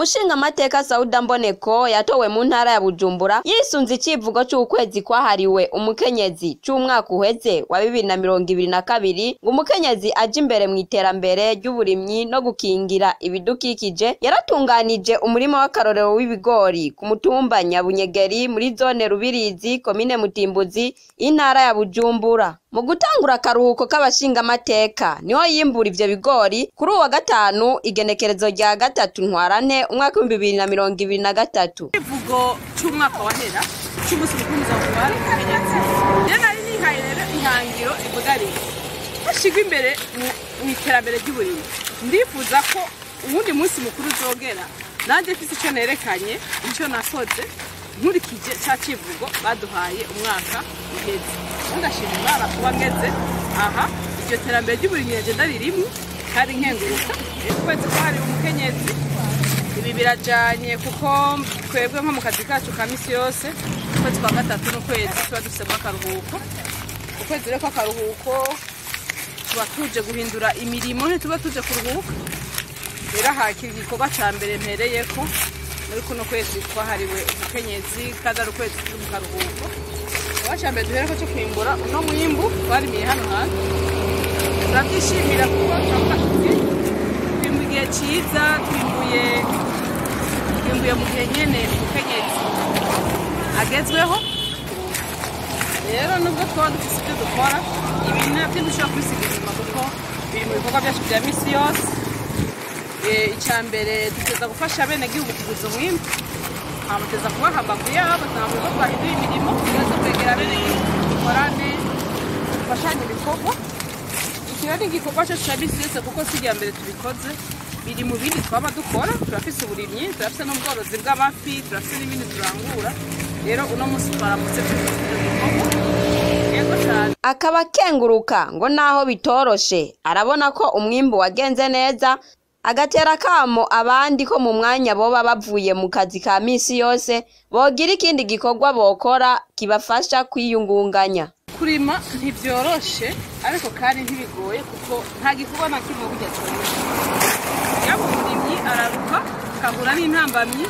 Umushingamateka Sauda Mboneko yatowe mu ntara ya Bujumbura yisunze icivugo c'ukwezi kwahariwe umukenyezi c'umwaka uheze wa 2022, ngo umukenyezi aje imbere mu iterambere ry'uburimyi no gukingira ibidukikije. Yaratunganije umurima w'akarorero w'ibigori ku mutumba Nyabunyegeri muri zone Rubirizi, komine Mutimbuzi, intara ya Bujumbura. Mu gutangura akaruhuko k'abashingamateka niho yimbura ivyo bigori kuri uwa gatanu, igenekerezo rya 3 Ntwarante umwaka 2023. Ivugo c'umwaka wahera c'umunsi mukuru mpuzamakungu w'umukenyezi, rero nari nihaye rero ihangiro rivuga riti: hashigwe imbere mu iterambere ry'uburimyi. Ndifuza ko uwundi munsi mukuru uzogera nanjye mfise ico nerekanye, ico nakoze nkurikije ca civugo baduhaye umwaka uheze. Ndashima Imana kuba ngeze aha, iryo terambere ry'uburimyi rigenda ririmwo kandi nkenguruka. Ukwezi kwahariwe umukenyezi, ibi birajanye kuko twebwe nko mu kazi kacu ka misi yose, ukwezi kwa gatatu n'ukwezi tuba dufisemo akaruhuko. Ukwezi rero kw'akaruhuko tuba tuje guhindura imirimo, ntituba tuje kuruhuka. Rero hakiri igikorwa ca mbere mpereyeko muri kuno kwezi kwahariwe umukenyezi, kandi ari ukwezi turi mu karuhuko. Igikorwa ca mbere duhereko co kwimbura uno mwimbu twarimiye hano hantu, turavyishimira kuko turavuga tuti twimbuye igihe ciza, twimbuye mu gihe nyene umukenyezi agezweho. Rero nubwo twaba dufise ivyo dukora, ibi navyo ntushobora kubisiga inyuma kuko biri mu bikorwa vyacu vya misi yose. Ica mbere duteza gufasha abenegihugu kuguza umwimbu, hama tuteza kubaha amagu yabo. Ntabwo ubwo twahinduye imirimo, tuza kwegera abenegihugu, dukorane, dufashanye ibikorwa. Iki rero ni igikorwa cacu ca misi yose kuko si irya mbere tubikoze, biri mu bindi twaba dukora. Turafise uburimyi, turafise n'ubworozi bw'amafi, turafise n'ibindi turangura. Rero uno munsi twaramutse turi gikorwa, yego cane. Akaba akenguruka ngo naho bitoroshe arabona ko umwimbu wagenze neza, agatera akamo abandi ko mu mwanya boba bavuye mu kazi ka misi yose bogira ikindi gikorwa bokora kibafasha kwiyungunganya. Kurima ntibyoroshe, ariko kandi ntibigoye kuko nta gikorwa na kimwe burya coroshe. Yaba umurimyi araruha akahura n'intambamyi,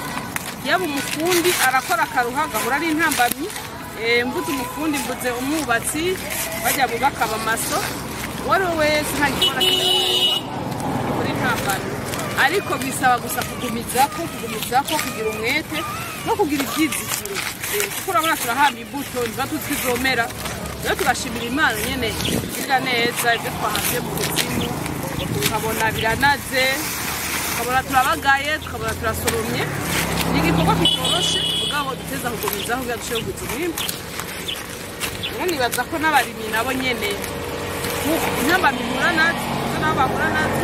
yaba umufundi arakora akaruha agahura n'intambamyi. Mvuze umufundi, mvuze umwubatsi, bajya bubaka abamaso, uwo ari we wese, nta gikorwa na kimwe kibura intambamyi, ariko bisaba gusa kugumizako, kugira umwete no kugira ivyizigiro. Kuko urabona turahamba imbuto, ntiba tuzi ko izomera. Rero tugashimira Imana nyene itugirira neza, ibyo twahanze mu kuzimu tukabona biranaze, tukabona turabagaye, tukabona turasoromye. Ni igikorwa kitoroshe, mugabo duteza kugumizaho kugira dushobore kuguza umwimbu. Rero nibaza ko n'abarimyi nabo nyene intambamyi ihura nazo, izo nabo bahura nazo.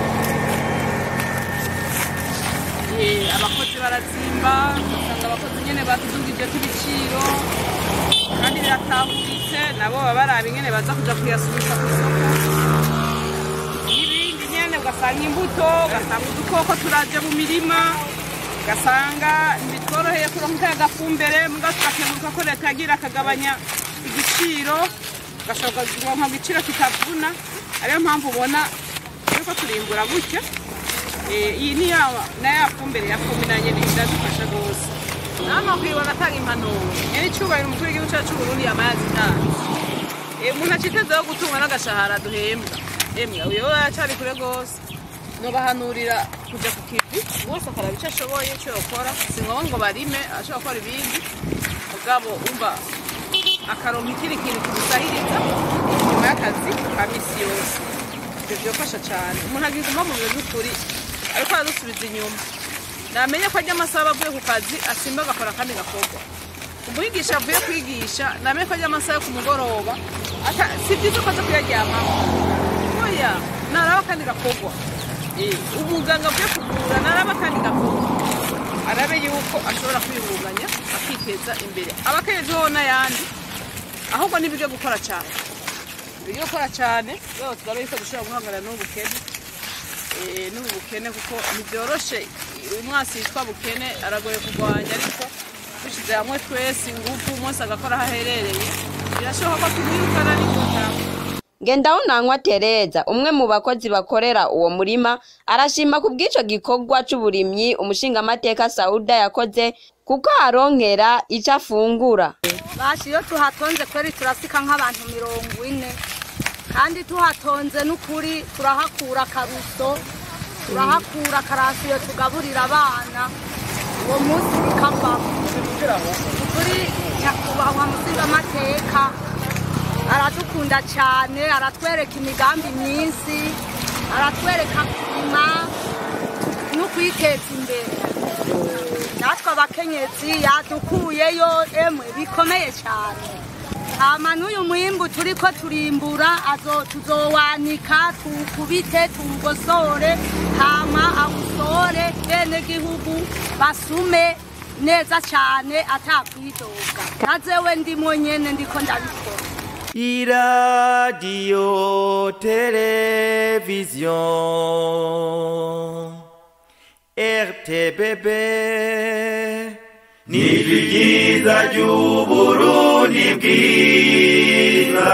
Abakozi barazimba, ugasanga abakozi nyene batudugijeko ibiciro kandi biratahuritse, nabo baba baraba ingene baza kuja kuyasubiza ku isoko n'ibindi nyene. Ugasanga imbuto, ugasanga udukoko turaje mu mirima, ugasanga ntibitworoheye kuronka agafumbere, muga tugakenguruka ko leta yagira akagabanya igiciro, ugashobora kuronka igiciro kitavuna. Ariyo mpamvu ubona turiko turimbura gutya. Iyi ni ya na ya fumbire ya komine nyene iradufasha gose. Nama kwiba agatanga impanuro, nyene icubahiro umukuru w'igihugu cacu c'Uburundi yama yazitanze. Umuntu acitezeho gutungwa n'agashahara duhembwa, emwe uyo aracari kure gose. Nobahanurira kuja ku kivi, bose akaraba ico ashoboye, ico yokora. Si ngombwa ngo barime, ashobora gukora ibindi, mugabo umva akaronka ikindi kintu kimusahiriza inyuma y'akazi ka misi yose, ivyo vyofasha cane. Umuntu agiguma mu biro vy'ukuri ariko aradusubiza inyuma. Namenye ko arya amasaha avuye ku kazi asimba agakora akandi gakorwa. Umwigisha avuye kwigisha namenye ko arya amasaha yo ku mugoroba si vyiza ko aza kuyaryamako, oya, naraba akandi gakorwa. Umuganga avuye kuvura naraba akandi gakorwa, arabe yuko ashobora kwiyungunganya akiteza imbere. Abakenyezi ho n'ayandi ahubwo nibige gukora cane, bige gukora cane rero turabe yuko dushobora guhangana n'ubukene, n'ubu bukene, kuko ntibyoroshe. Umwasi yitwa bukene aragoye kurwanya, ariko dushize hamwe twese ingufu, umunsi agakora aho aherereye, birashoboka ko tumwirukana n'ingoga. Ngendahunanywa Tereza, umwe mu bakozi bakorera uwo murima, arashima ku bw'ico gikorwa c'uburimyi umushingamateka Sauda yakoze, kuko aronkera ico afungura. Bashi, iyo tuhatonze kweri turasika nk'abantu 40, kandi tuhatonze n'ukuri turahakura akaruso, turahakura akarasiyo tugaburira abana uwo munsi bikavamo. Ukuri nyakubahwa mushingamateka aradukunda cyane, aratwereka imigambi myinshi, aratwereka kurima no kwiteza imbere. Natwe abakenyezi yadukuyeyo emwe bikomeye cyane. Hama n'uyu mwimbu turiko turimbura tuzowanika, tuwukubite, tuwugosore, hama awusore bene gihugu basume neza cyane atakwidoga. Nazewe ndimo nyene ndiko ndabikora. Iradiyo televiziyo RTBB ni ryiza ry'Uburundi bwiza.